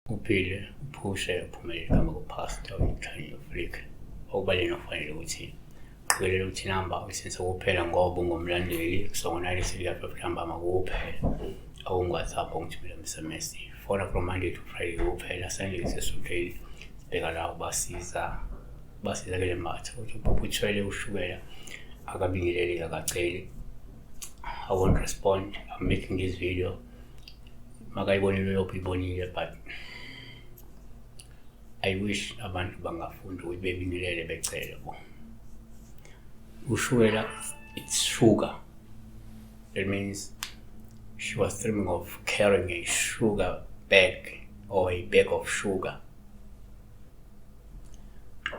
Uphile, uphushe, uphumelele igama kuPastor uThando Flick. Okubalulekile nokufanele ukuthi qikelela ukuthi inamba uyisense kuphela ngoba ungumlandeli kusongo 9 ntambama kuphela. Awungu-WhatsApp ongithumela ama-SMS. Fona from Monday to Friday kuphela, Sunday sesontweni sibheka la ubasiza basizakele mbatha ukuthi uphupha uthwele ushukela akabingeleli akaceli. I won't respond. I'm making this video. Makayibonile lokhu ibonile, but I wish abantu bangafunda ukuthi bebingelele becele bo. Ushukela, it's sugar. That means she was dreaming of carrying a sugar bag or a bag of sugar.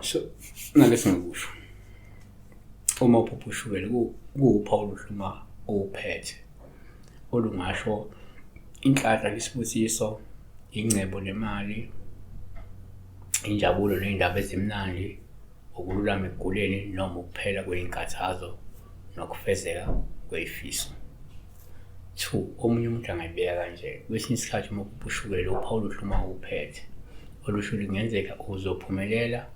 So nake singakusho uma uphupha ushukela kuwuphawu oluhle uma uwuphethe olungasho inhlanhla nesibusiso, ingcebo nemali, injabulo ney'ndaba ezimnandi, ukululama ekuguleni noma ukuphela kwey'nkathazo nokufezeka kwey'fiso. Two, omunye umuntu angayibeka kanje, kwesinye isikhathi uma uphupha ushukela uphawu oluhle uma uwuphethe olusho ukuthi kungenzeka uzophumelela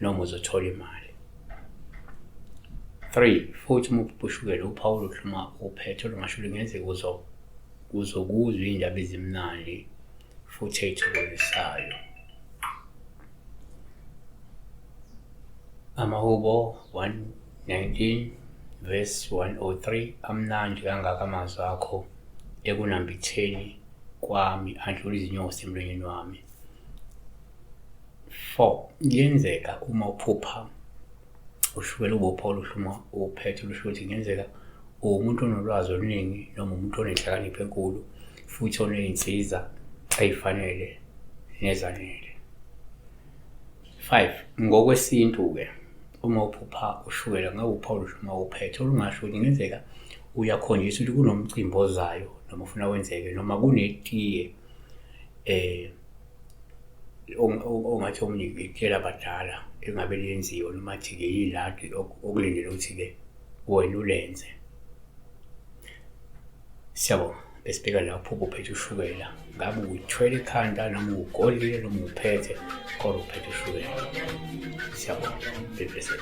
noma uzothola imali. Three, futhi uma uphupha ushukela uphawu oluhle uma uwuphethe olungasho ukuthi kungenzeka uzokuzwa iy'ndaba ezimnandi futhi ey'thokozisayo. Amahubo 119 verse 103 amnandi kangaka amazwi akho ekunambitheni kwami andlula izinyosi emlonyeni wami. 4 kuyenzeka uma uphupha ushukela ube uphawu oluhle uma uphethe lusho ukuthi kungenzeka uwumuntu onolwazi oluningi noma umuntu onenhlakanipho enkulu futhi oney'nsiza ey'fanele nezanele. 5 ngokwesintu-ke uma uphupha ushukela ngabe uphawu oluhle uma uphethe olungasho ukuthi kungenzeka uyakhonjiswa ukuthi kunomcimbi ozayo noma ufuna wenzeke noma kunetiye ongathi omunye itiye labadala engabe liyenziwe noma athi-ke yiladi okulindele ukuthi-ke wena ulenze. Siyabonga. Besibheka lapho uphethe ushukela ngabe uyithwele ekhanda noma uwugodlile noma uwuphethe kodwa uphethe ushukela. Siyabonga. Be blessed.